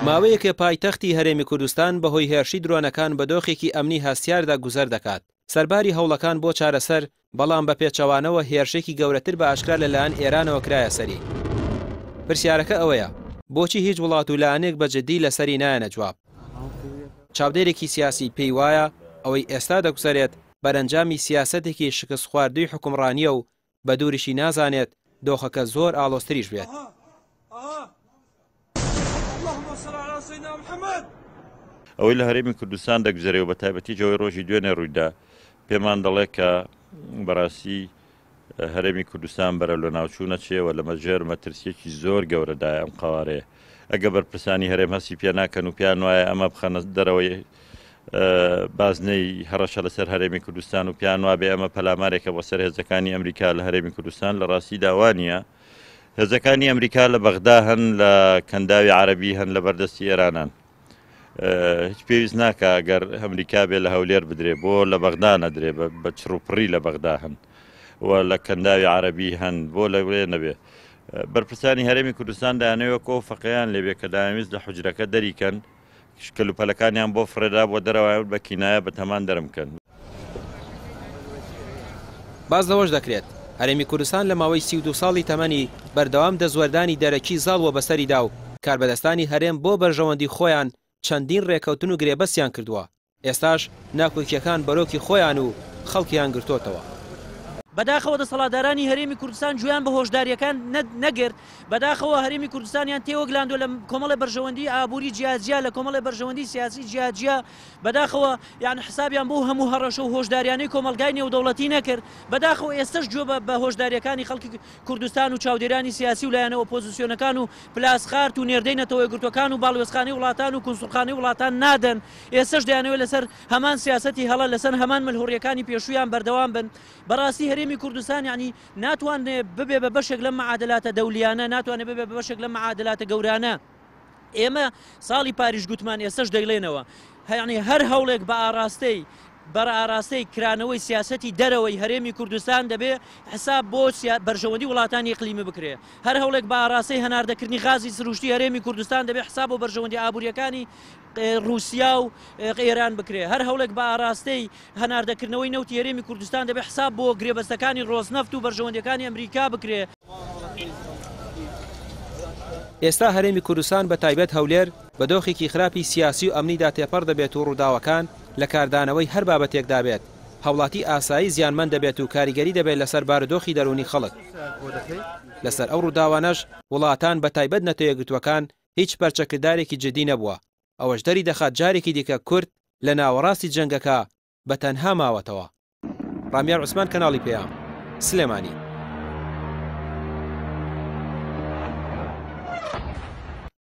ماوەیەکە پایتەختی هەرێمی کوردستان بەهۆی هێرشی درۆنەکان بە دۆخێکی ئەمنی هەستیاردا گوزەر دەکات، سەرباری هەوڵەکان بۆ چارەسەر، بەڵام بە پێچەوانەوە هێرشێکی گەورەتر بە ئاشکرا لەلایەن ئێرانەوە کرایە سەری. پرسیارەکە ئەوەیە، بۆچی هیچ وڵات و لایەنێک بە جددی لەسەری نایەنە جواب؟ چاودێرێکی سیاسی پێی وایە ئەوەی ئێستا دەگوزەرێت بەرەنجامی سیاسەتێکی شکستخواردووی حوکمڕانییە و بە دووریشی نازانێت دۆخەکە زۆر ئاڵۆزتریش بێت. ئەوەی لە هەرێمی کوردستان دەگوزەرێ و بە تایبەتیش ئەوەی ڕۆژی دوێنێ ڕوویدا پێمان دەڵێ کە بەڕاستی هەرێمی کوردستان بەرەو لەناوچوون ئەچێ و لەمە ژێر مەترسییەکی زۆر گەورەدایە ئەم قەوارەیە. ئەگەر بەرپرسانی هەرێم هەستی پێ ناکەن و پێیان وایە ئەمە بخەنە دەرەوەی بازنەی هەڕەشە لەسەر هەرێمی کوردستان و پێیان وابێ ئەمە پەلامارێکە بۆ سەر هێزەکانی ئەمریکا لە هەرێمی کوردستان، لە ڕاستیدا وانییە. هێزەکانی ئەمریکا لە بەغدا هەن، لە کەنداوی عەرەبی هەن، لە بەردەستی ئێرانن. هیچ پێویست ناکا گەر ئەمریکا بێ لە هەولێر بدرێ، بۆ لە بەغدا نەدرێ، بە چڕوپڕی لە بەغدا هەن و لە کەنداوی عەرەبی هەن، بۆ لەوێ نەبێ. بەرپرسانی هەرێمی کوردستان دەیانەوێت وەک ئەو فەقێیان لێ بێ کە دەیانویست لە حوجرەکە دەریکەن، کەلوپەلەکانیان بۆ فڕێدا بۆ دەرەوە بە کینایە بە تەمان دەرم بکەن. باس لەوەش دەکرێت، هەرێمی کوردستان لە ماوەی 32 ساڵی تەمەنی بەردەوام دەستوەردانی دەرەکی زاڵ بووە بەسەریدا و کاربەدەستانی هەرێم بۆ بەرژەوەندی خۆیان چەندین رێکەوتن و گرێبەستیان کردووە، ئێستاش ناکۆکییەکان بەرۆکی خۆیان و خەڵکیان گرتۆتەوە. بەداخەوە دەسەڵاتدارانی هەرێمی کوردستان گوێیان بە هۆشدارییەکان نەگرت، بەداخەوە هەرێمی کوردستانیان تێوەگلاندوە لە کۆمەڵێ بەرژەوەندی ئابووری جیاجیا، لە کۆمەڵێ بەرژەوەندی سیاسی جیاجیا، بەداخەوە یان حسابیان بۆ هەموو هەڕەشە و هۆشداریانەی کۆمەڵگای نێودەوڵەتی نەکرد، بەداخەوە ئێستەش گوێ بە هۆشدارییەکانی خەڵکی کوردستان و چاودێرانی سیاسی و لایەنە ئۆپۆزسیۆنەکان و پلاسخارت و نێردەی نەتەوەیەکگرتووەکان و باڵیۆزخانەی وڵاتان و کونسوڵخانەی وڵاتان نادەن، ئێستەش دەیانەوێت لەسەر هەمان سیاسەتی هەڵە، لەسەر هەمان ملهوڕییەکانی پێشوویان بەردەوام بن. بەڕاستی هەرێمی کوردستان یانی ناتوانێ ببێ بە بەشێک لەم مەعادلاتە دەولییانە، ناتوانێ ببێ بە بەشێک لەم مەعادلاتە گەورانە. ئێمە ساڵی پاریش گوتمان ئێستەش دەیڵێنەوە، یانی هەر هەوڵێک بە ئاڕاستەی بە ئاراستەی کرانەوەی سیاسەتی دەرەوەی هەرێمی کوردستان دەبێ حساب بۆ بەرژەوەندی وڵاتانی ئیقلیمی بکرێ. هەر هەوڵێک بە ئاراستەی هەناردەکردنی غازی سروشتی هەرێمی کوردستان دەبێ حساب بۆ بەرژەوەندی ئابوورییەکانی ڕووسیا و ئێران بکرێ. هەر هەوڵێک بە ئاراستەی هەناردەکردنەوەی نەوتی هەرێمی کوردستان دەبێ حساب بۆ گرێبەستەکانی ڕۆزنەفت و بەرژەوەندییەکانی ئەمریکا بکرێ. ئێستا هەرێمی کوردستان بە تایبەت هەولێر بە دۆخێکی خراپی سیاسی و ئەمنیدا تێپەڕ دەبێت و ڕووداوەکان لە کاردانەوەی هەر بابەتێکدا بێت هاوڵاتی ئاسایی زیانمەند دەبێت و کاریگەری دەبێت لەسەر بارودۆخی دەروونی خەڵک. لەسەر ئەو ڕووداوانەش وڵاتان بە تایبەت نەتەوەیەکگرتووەکان هیچ پەرچەکردارێکی جدی نەبووە، ئەوەش دەریدەخات جارێکی دیکە کورد لە ناوەڕاستی جەنگەکە بە تەنها ماوەتەوە. ڕامیار عوسمان کەناڵی پەیام، سلێمانی.